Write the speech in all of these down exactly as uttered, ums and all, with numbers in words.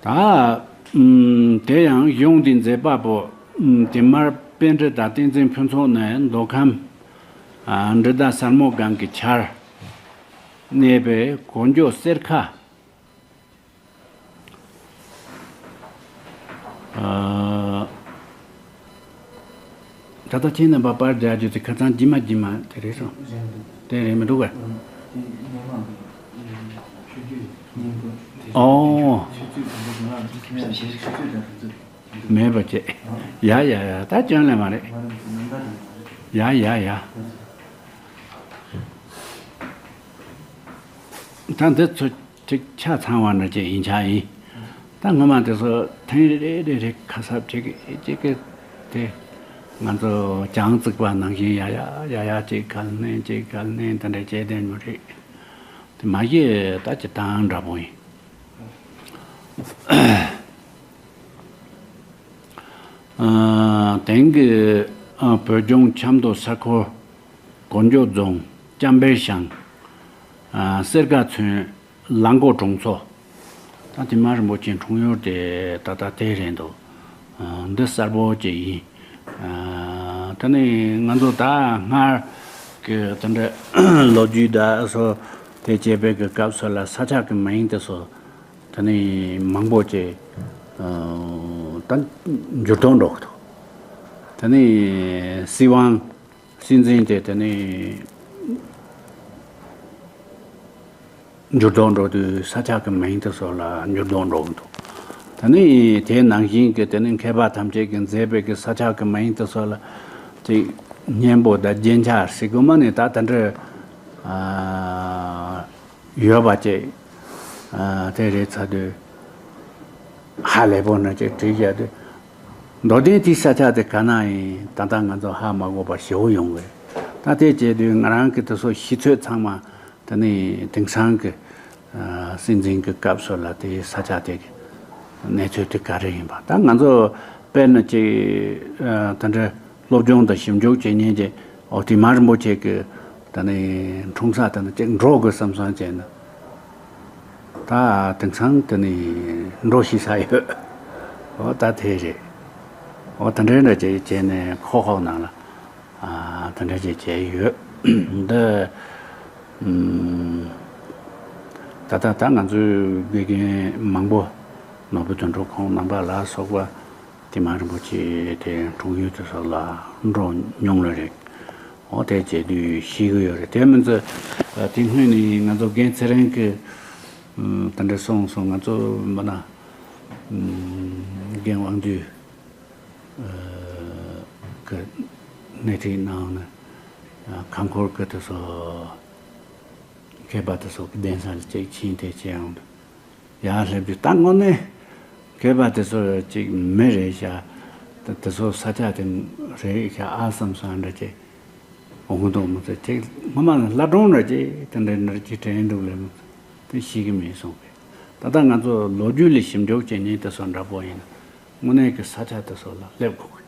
ད་ཨམ་དེ་ཡང་གཞུང་འདིའི་མཛད་པ་པོ་ཨམ་དེ་མར་པཎ་ཌི་ཏ་བསྟན་འཛིན་ཕུན་ཚོགས་ནས་མདོ་ཁམས་ཨ་འབྲི་ཏ་སར་མོ་སྒང་གི་ཆར་གནས་པའི་གོ་འཇོ་གསེར་ཁ། ཨ། ད་ལྟ་ཁྱེད་རྣམ་པ་པར་རྒྱག་རྒྱུ་དེ་ཁ་སང་རྗེས་མ་རྗེས་མ་དེ་རེད་སོང་། རེད་འདུག་དེ་རེད་མི་འདུག་ག་ཨང་། དེ་སྔོན་མ་གི་ཆོས་བརྒྱུད་སྙིང་པོ་དེ་ཨོ། ཆུ་ཚོད་དང་པོ་དེ་ལ་ཆུ་ཚོད་དང་དུས་ཚོད་མེད་པ་བྱས། ཡ་ཡ་ཡ། ད་སྐྱོན་ལས་མ་རེད། ང་རང་ཚོ་ནམ་ཟླ་དང་མ་རེད། ཡ་ཡ་ཡ། ད་འདི་ཚོ་ཅིག་ཆ་ཚང་བ་འདྲ་ཅིག་ཡིན་ཆ་ཡིན། ད་སྔོན་མ་དེ་ཚོ་ཐེངས་རེ་རེ་རེ་ཁ་གསབ་ཅིག་ཅིག་གི་དེ་ང་ཚོ་གྱང་བརྩིགས་པ་ནང་བཞིན་ཡ་ཡ་ཡ་ཡ་ཅིག་གལ་ནས་ཅིག་གལ་ནས་དེ་འདྲ་བྱས་བསྡད་ཉོ་རེད། དེ་མ་གཞི་ད་ཅི་ཐང་འདྲ་པོ་ཡིན། ཨ། དེང་གི་ཨ་བོད་ལྗོངས་ཆབ་མདོ་ས་ཁུལ་གོ་འཇོ་རྫོང་ཅམ་པའི་ཤང་ཨ་གསེར་ཁ་ཚུན་གླང་མགོ་གྲོང་ཚོ། ད་དེ་མ་རིན་པོ་ཆེ་འཁྲུངས་ཡུལ་དེ་ད་ལྟ་དེ་རེད་འདུག་ཨ་འདི་གསལ་པོ་ཅིག་ཡིན། ཨ་ད་ནི་ང་ཚོ་ད་སྔར་གི་དེ་འདྲ་ལོ་རྒྱུས་ད་སོ་དེ་བྱས་པའི་གི་སྐབས་སུ་ལ་ས་ཆ་གི་མིང་དེ་ཚོ་ད་ནི་མང་པོ་ཅིག་ཨ་ད་འགྱུར་ལྡོག་འགྲོ་གི་འདུག་ད་ནི་སྲིད་དབང་སྲིད་འཛིན་དེ་ད་ནི་འགྱུར་ལྡོག་འགྲོ་དུས་ས་ཆ་གི་མིང་དེ་ཚོ་ལ་འགྱུར་ལྡོག་འགྲོ་གི་འདུག་ད་ནི་དེ་ནང་བཞིན་གྱི་དེ་ནི་མཁས་པ་ཐམས་ཅད་ཀྱིས་མཛད་པའི་གི་ས་ཆ་གི་མིང་དེ་ཚོ་ལ་ཅིག་སྙན་པོ་དང་རྒྱན་ཆ་ཟེར་དགོས་མ་ནི་ད་དེ་འདྲ་ཨ་ཡོད་པ་ཅིག་ཨ་དེ་རེད་ཚར་དུས་ཧ་ལས་པོ་ནི་ཅིག་བྲིས་བཞག་དུས་མདོ་དོན་དེའི་ས་ཆ་དེ་ག་ན་ཡིན་ད་ལྟ་ང་ཚོ་ཧ་མ་གོ་བ་ཞེ་པོ་ཡོང་གི་རེད། ད་དེ་བྱས་དུས་ང་རང་གི་དེ་ཚོ་ཤེས་ཚོད་ཚང་མ་ད་ནི་དེང་སང་གི་ཨ་སྲིད་འཛིན་གྱི་སྐབས་སུ་ལ་དེའི་ས་ཆ་དེ་གི་གནས་ཚུལ་དེ་ག་རེ་ཡིན་པ་ད་ང་ཚོ་དཔེར་ན་ཅིག་ཨ་ད་འདྲ་སློབ་སྦྱོང་དང་ཞིབ་འཇུག་བྱེད་མཁན་གྱི་ཨོ་དེ་མ་རིན་པོ་ཆེ་གི་ད་ནི་འཁྲུངས་ས་ད་ནི་ཅིག་འགྲོ་དགོས་བསམ་བསམ་བྱས་ན་ད་དེང་སང་ད་ནི་འགྲོ་ཤེས་ས་ཡོད། ཨོ་ད་དེ་རེད། ཨོ་ད་འདྲ་འདྲ་ཅིག་བྱས་ནས་ཁོག་ཁོག་ནང་ལ། ཨ་དེ་འདྲ་ཅིག་བྱས་ཡོད། འདི་ཨམ་ད་ལྟ་ད་ང་ཚོའི་དགེ་རྒན་མང་པོ་ནོར་བུ་དོན་གྲུབ་ཁོང་རྣམ་པ་ལ་སོགས་པ་དེ་མ་རིན་པོ་ཆེ་དེ་འཁྲུངས་ཡུལ་དེ་ཚོ་ལ་འགྲོ་མྱོང་ལོས་རེད། འོ་དེ་བྱས་དུས་ཤེས་ཀྱི་ཡོད་རེད། དེ་མིན་ཚེ་དེ་སྔོན་ནས་ང་ཚོ་རྒན་ཚེ་རིང་གི་ཨམ་དེ་འདྲ་སོང་སོང་ང་ཚོ་མ་ན་ཨམ་རྒན་དབང་འདུས་གི་སྣེ་ཁྲིད་གནང་ནས་ཁམས་ཁུལ་གི་དེ་ཚོ་མཁས་པ་དེ་ཚོ་གི་གདན་ས་ལ་ཅིག་ཕྱིན་དེ་བྱས་ཡོང་དུས་ཡར་སླེབས་དུས་ད་དངོས་གནས་མཁས་པ་དེ་ཚོ་ཅིག་མི་རེད་ཤག་ད་དེ་ཚོ་ས་ཆ་དེ་རེད་ཤག་ཨ་བསམ་བསམ་འདྲ་ཅིག་འོང་གི་འདུག་མི་ཚེ་ཅིག་སྔོན་མ་ལ་ལྷ་སྒྲུང་འདྲ་ཅིག་དེ་འདྲ་འདྲ་ཅིག་དྲན་འདུག་ལས་མི་ཚེ་དེ་ཤེས་ཀྱི་མེད་སོང་པས། ད་ལྟ་ང་ཚོ་ལོ་རྒྱུས་ལ་ཞིབ་འཇུག་བྱེད་མཁན་དེ་ཚོ་འདྲ་པོ་ཡིན་ན་དངོས་གནས་ཀྱི་ས་ཆ་དེ་ཚོ་ལ་སླེབས་དགོས་གི།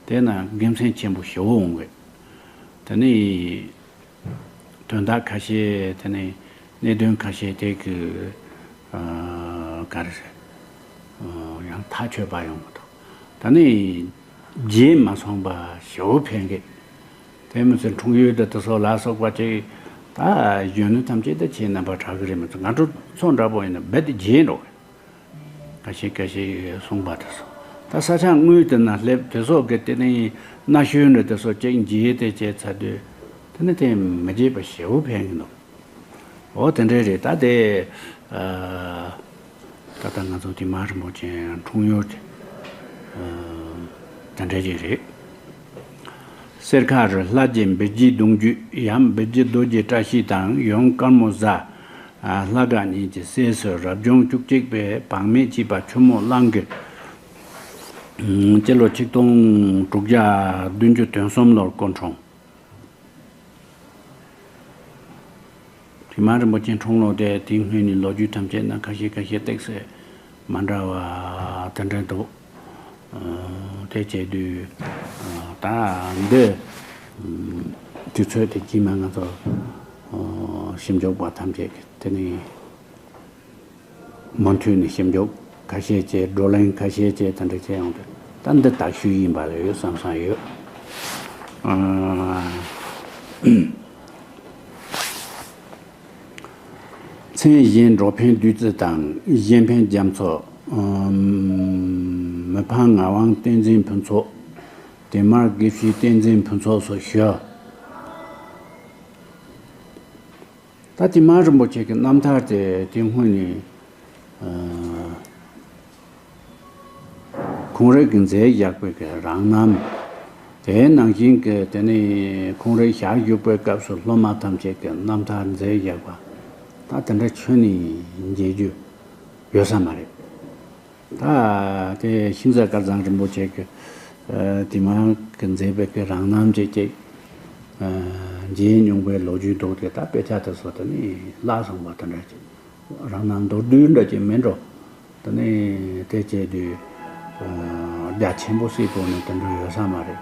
དེ་ན་དགེ་མཚན་ཆེན་པོ་ཞེ་པོ་འོང་གི། དེ་ནི་དོན་དག་ཁ་ཤས་དེ་ནི་གནད་དོན་ཁ་ཤས་དེ་གི་ཨ་ག་རེ་ཟེར་ཨ་ཡང་ཐག་ཆོད་པ་ཡོང་གི་འདུག་ད་ནི་བརྗེད་མ་སོང་པ་ཞེ་པོ་ཕན་གི། དེ་མི་ཚེ་འཁྲུངས་ཡུལ་དེ་དེ་ཚོ་ལ་སོགས་པ་ཅིག་ད་གཞོན་ནུ་ཐམས་ཅད་ད་ཁྱེད་རྣམ་པ་གྲགས་གི་རེད་མི་ཚོ་ང་ཚོ་ཚོ་འདྲ་པོ་ཡིན་ན་རྦད་དེ་བརྗེད་འགྲོ་གི། ཁ་ཤས་ཁ་ཤས་གསུངས་པ་དེ་ཚོ་ད་ས་ཆ་དངོས་དེ་ན་སླེབས་དེ་ཚོ་གི་དེ་ནི་གནའ་ཤུལ་འདྲ་དེ་ཚོ་ཅིག་མཇལ་དེ་བྱས་ཚར་དུས་དེ་ནི་དེ་མི་བརྗེད་པ་ཞེ་པོ་ཕན་གི་འདུག་འོ་དེ་འདྲའི་རེད། ད་དེ་ཨ་ད་ལྟ་ང་ཚོ་དེ་མ་རིན་པོ་ཆེ་འཁྲུངས་ཡུལ་དེ་ཨ་དེ་འདྲ་ཅིག་རེད། གསེར་ཁ་རུ་ལྷ་རྗེ་འབུལ་རྒྱལ་གདུང་བརྒྱུད་ཡང་འབུལ་རྒྱལ་རྡོ་རྗེ་བཀྲ་ཤིས་དང་ཡང་དཀར་མོ་བཟའ། ལྷ་དགའ་གཉིས་ཀྱི་སྲས་སུ་རབ་བྱུང་བཅུ་གཅིག་པའི་བག་མེད་ཅེས་པ་ཆུ་མོ་གླང་གི་སྤྱི་ལོ་ཆིག་སྟོང་དྲུག་བརྒྱ་བདུན་ཅུ་དོན་གསུམ་ལོར་སྐུ་འཁྲུངས། དེ་མ་རིན་པོ་ཆེ་འཁྲུངས་ལོ་དེ་དེའི་སྔོན་ནས་ལོ་རྒྱུས་ཐམས་ཅད་ན་ཁ་ཤས་ཁ་ཤས་ཏོག་ཙམ་མ་འདྲ་བ་དེ་འདྲ་འདུག་དེ་བྱས་དུས་ད་འདི་དུས་ཚོད་དེ་རྗེས་མ་ང་ཚོ་ཞིབ་འཇུག་པ་ཐམས་ཅད་ཀྱིས་དེ་ནས་མུ་མཐུད་ནས་ཞིབ་འཇུག་ ཁ་ཤས་བྱས། བགྲོ་གླེང་ཁ་ཤས་བྱས། དེ་འདྲ་བྱས་ཡོང་དུས་ད་འདི་དག་ཤོས་ཡིན་པ་ལ་ཡོད་བསམ་བསམ་ཡོད། ཨ། མཚན་གཞན་འགྲོ་ཕན་བདུད་རྩི་དང་། གཞན་ཕན་རྒྱ་མཚོ། ཨམ། མི་ཕམ་ངག་དབང་བསྟན་འཛིན་ཕུན་ཚོགས། དེ་མར་དགེ་བཤེས་བསྟན་འཛིན་ཕུན་ཚོགས་སུ་ཞུ། ད་དེ་མར་རིན་པོ་ཆེ་གི་རྣམ་ཐར་དེ་དེ་སྔོན་ནས། ཨ། ཁོང་རང་གིས་མཛད་བཞག་པའི་གི་རང་རྣམ། དེའི་ནང་བཞིན་གྱི་དེ་ནས་ཁོང་རང་ཞལ་བཞུགས་པའི་སྐབས་སུ་སློབ་མ་ཐམས་ཅད་ཀྱི་རྣམ་ཐར་མཛད་བཞག་པ། ད་དེ་འདྲ་ཁྱོན་ནས་མཇལ་རྒྱུ་ཡོད་ས་མ་རེད། ད་དེ་ཤིང་བཟའ་དཀར་ཚང་རིན་པོ་ཆེ་གི། ཨ། དེ་མ་གི་མཛད་པའི་གི་རང་རྣམ་ཅིག་ཅིག། ཨ། མཇལ་མྱོང་པའི་ལོ་རྒྱུས་འདུག་སྟེ། ད་དཔེ་ཆ་དེ་ཚོ་དེ་ནས་བརླག་སོང་བ་དེ་འདྲ་ཅིག། རང་རྣམ་མདོར་བསྡུས་འདྲ་ཅིག་མིན་འགྲོ། དེ་ནས་དེ་བྱས་དུས། ཨ། རྒྱ་ཆེན་པོ་སྲིད་ཐོག་ནས་དེ་འདྲ་ཡོད་ས་མ་རེད།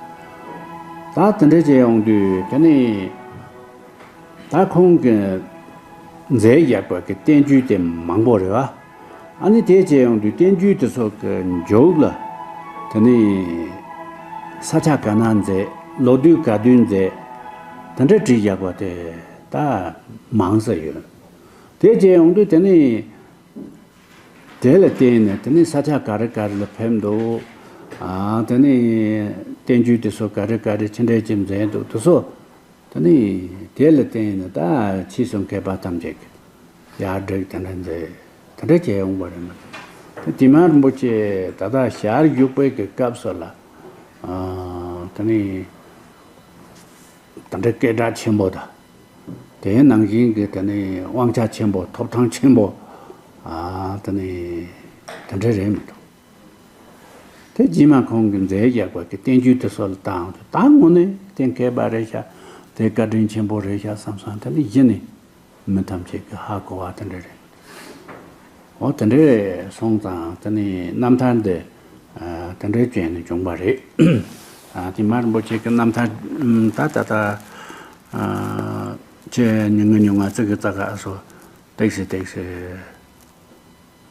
ད་དེ་འདྲ་བྱས་ཡོང་དུས་དེ་ནས་ད་ཁོང་གིས་མཛད་བཞག་པ་གི་བསྟན་བཅོས་དེ་མང་པོ་རེད་བ། ཨ་ནི་དེ་བྱས་ཡོང་དུས་བསྟན་བཅོས་དེ་ཚོ་གི་མཇུག་ལ། དེ་ནས་ས་ཆ་ག་ན་མཛད། ལོ་དུས་ག་དུས་མཛད། དེ་འདྲ་བྲིས་བཞག་པ་དེ་ད་མང་ས་ཡོད། དེ་བྱས་ཡོང་དུས་དེ་ནས། དེ་ལ་བརྟེན་ནས་དེ་ནས་ས་ཆ་ག་རེ་ག་རེ་ལ་ཕེབས་འདུག། ཨ། དེ་ནས་བསྟན་བཅོས་དེ་ཚོ་ག་རེ་ག་རེ་ཅི་འདྲ་ཅིག་མཛད་འདུག། དེ་ཚོ་དེ་ནས་དེ་ལ་བརྟེན་ནས་ད་ཕྱིས་སུ་མཁས་པ་ཐམས་ཅད་ཀྱིས་ཡར་བསྒྲིགས། དེ་འདྲ་མཛད། དེ་འདྲ་བྱས་ཡོང་བ་རེད་མ་གཏོགས། དེ་དེ་མར་རིན་པོ་ཆེ་ད་ལྟ་ཞལ་བཞུགས་པའི་གི་སྐབས་སུ་ལ། ཨ། དེ་ནས་དེ་འདྲ་སྐད་གྲགས་ཆེན་པོ་དང་། དེའི་ནང་བཞིན་གྱི་དེ་ནས་དབང་ཆ་ཆེན་པོ། ཐོབ་ཐང་ཆེན་པོ། ཨ། དེ་ནས་དེ་འདྲ་རེད་མི་འདུག། དེ་རྗེས་མ་ཁོང་གིས་མཛད་བཞག་པ་གི་བསྟན་བཅོས་དེ་ཚོ་ལ་བལྟས་དུས་ད་དངོས་གནས་དེ་མཁས་པ་རེད་ཤག། དེ་བཀའ་དྲིན་ཆེན་པོ་རེད་ཤག་བསམ་བསམ། དེ་ནས་གཞི་ནས་མི་ཐམས་ཅད་ཀྱིས་ཧ་གོ་བ་དེ་འདྲ་རེད། འོ། དེ་འདྲ་སོང་ཙང་དེ་ནས་རྣམ་ཐར་འདི། ཨ། དེ་འདྲའི་བྱས་ནས་བྱུང་བ་རེད། ཨ། དེ་མར་རིན་པོ་ཆེ་གི་རྣམ་ཐར། ཨམ། ད་ད་ལྟ། ཨ། ཁྱེད་ཉུང་ངུ་ཉུང་ང་ཙི་གི་ཙ་ག་སོ་ཏེག་སི་ཏེག་སི།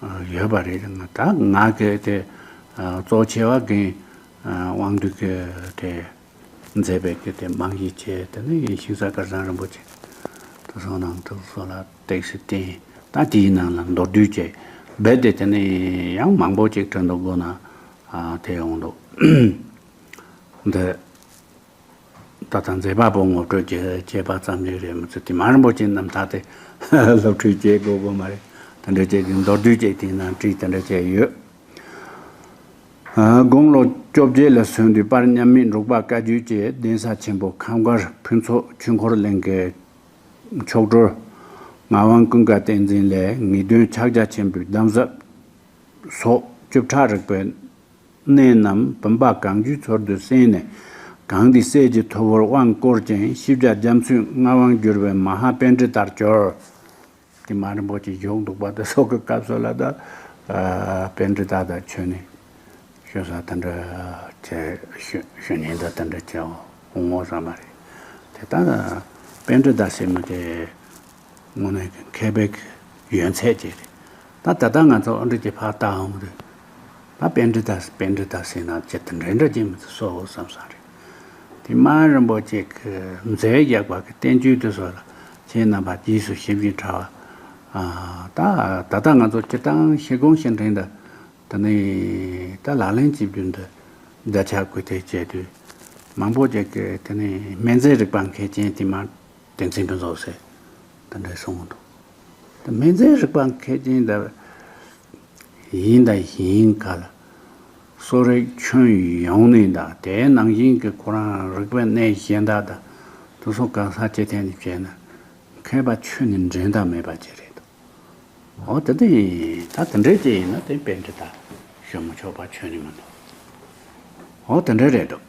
ཨ། ཡོད་པ་རེད། ད་ང་གི་དེ། ཨ། གཙོ་ཆེ་བ་རྒན། ཨ། དབང་འདུས་ཀྱི་དེ་མཛད་པའི་གི་དེ་རྨང་གཞི་བྱས། དེ་ནས་ཤིང་བཟའ་དཀར་ཚང་རིན་པོ་ཆེ་དེ་ཚོ་ནང་དུ་སོགས་ལ་ཏེག་སི་བསྟན། ད་དེའི་ནང་ལ་མདོར་བསྡུས་བྱས་རྦད་དེ། དེ་ནས་ཡང་མང་པོ་ཅིག་བྲིས་འདུག་དགོས་ན། ཨ། དེ་ཡོང་འདུག། འདི་ད་ལྟ་མཛད་པ་པོ་ངོ་སྤྲོད་བྱས་བྱས་པ་ཙམ་ཞིག་རེད་མ་ཚད། དེ་མར་རིན་པོ་ཆེའི་རྣམ་ཐར་དེ་སློབ་ཁྲིད་བྱེད་དགོས་དགོས་མ་རེད། དེ་འདྲ་བྱས་ཀྱི་མདོར་བསྡུས་བྱས་དེའི་ནང་བྲིས། དེ་འདྲ་བྱས་ཡོད། ཨ། དགུང་ལོ་བཅོ་བརྒྱད་ལ་སོན་དུས་པར་མཉམ་མེད་འབྲུག་པ་བཀའ་བརྒྱུད་ཀྱི་གདན་ས་ཆེན་པོ་ཁམས་སྒར་ཕུན་ཚོགས་ཆོས་འཁོར་གླིང་གི་མཆོག་སྤྲུལ་ངག་དབང་ཀུན་དགའ་བསྟན་འཛིན་ལས་ངེས་དོན་ཕྱག་རྒྱ་ཆེན་པོའི་གདམས་ཟབ་སོགས་བཅུ་ཕྲག་རིག་པའི་གནད་རྣམས་བུམ་པ་གང་བྱོའི་ཚུལ་དུ་གསན་ནས། གང་འདི་སྲས་ཀྱི་ཐུ་བོར་དབང་བསྐུར་ཅིང་། ཤེས་བྱ་རྒྱ་མཚོའི་མངའ་དབང་བསྒྱུར་བའི་མ་ཧཱ་པཎྜི་ཏར་གྱུར། དེ་མར་རིན་པོ་ཆེ་བཞུགས་འདུག་པ་དེ་སོགས་ཀྱི་སྐབས་སུ་ལ་ད། ཨ། པཎྜི་ཏ་དང་ཆོས་ནི་ཞུ་ས་དེ་འདྲ་བྱས། ཞུ་ཞུ་ཉན་ད་དེ་འདྲ་བྱས་འོང་ས་མ་རེད། དེ་ལྟར་པཎྜི་ཏ་ཟེར་མི་དེ་དངོས་གནས་ཀྱི་མཁས་པའི་ཡོན་ཚད་ཅིག་རེད། ད་ད་ལྟ་ང་ཚོ་ཨ་འདྲ་ཅིག་ཕར་བལྟ་འོང་དུས། ད་པཎྜི་ཏ་པཎྜི་ཏ་ཟེར་ན་ཅི་དེ་འདྲ་འདྲ་ཅིག་མི་ཚོ་སོ་བསམ་ས་རེད། དེ་མར་རིན་པོ་ཆེ་གིས་མཛད་བཞག་པ་གི་བསྟན་བཅོས་དེ་ཚོ་ལ་ཁྱེད་རྣམ་པ་རྗེས་སུ་ཞིབ་ཅིང་ཕྲ་བ། ཨ། ད་ད་ལྟ་ང་ཚོ་སྤྱིར་བཏང་ཤེལ་སྒོང་ཤེལ་ཕྲེང་དང་། དེ་ནས་ད་ལག་ལེན་བྱེད་རྒྱུ་འདི་བརྡ་ཆད་བཀོད་དེ་བྱས་དུས། མང་པོ་ཅིག་གིས་དེ་ནས་སྨན་རྩིས་རིག་པ་མཁས་ཅན་དེ་མར་བསྟན་འཛིན་ཕུན་ཚོགས་ཟེར་དེ་འདྲ་གསུང་གི་འདུག། དེ་སྨན་རྩིས་རིག་པ་མཁས་ཅན་དེ་ཡིན་དང་ཡིན་ག་ལ། གསོ་རིག་ཁྱོན་ཡོངས་ནས་དང་། དེའི་ནང་བཞིན་གྱི་ཁོ་རང་རིག་པའི་གནས་གཞན་དག་དང་། དེ་ཚོ་གང་ཟག་ཅི་ཐད་ནས་བྱས་ན་མཁས་པ་ཁྱོན་ནས་འགྲན་ཟླ་མེད་པ་ཅིག་རེད་འདུག། འོ། དེ་འདྲ་ཡིན། ད་དེ་འདྲ་ཅིག་ཡིན་ན་དེ་པཎྜི་ཏ་ཞུ་མི་ཆོག་པ་ཁྱོན་ནས་མི་འདུག། འོ། དེ་འདྲ་རེད་འདུག།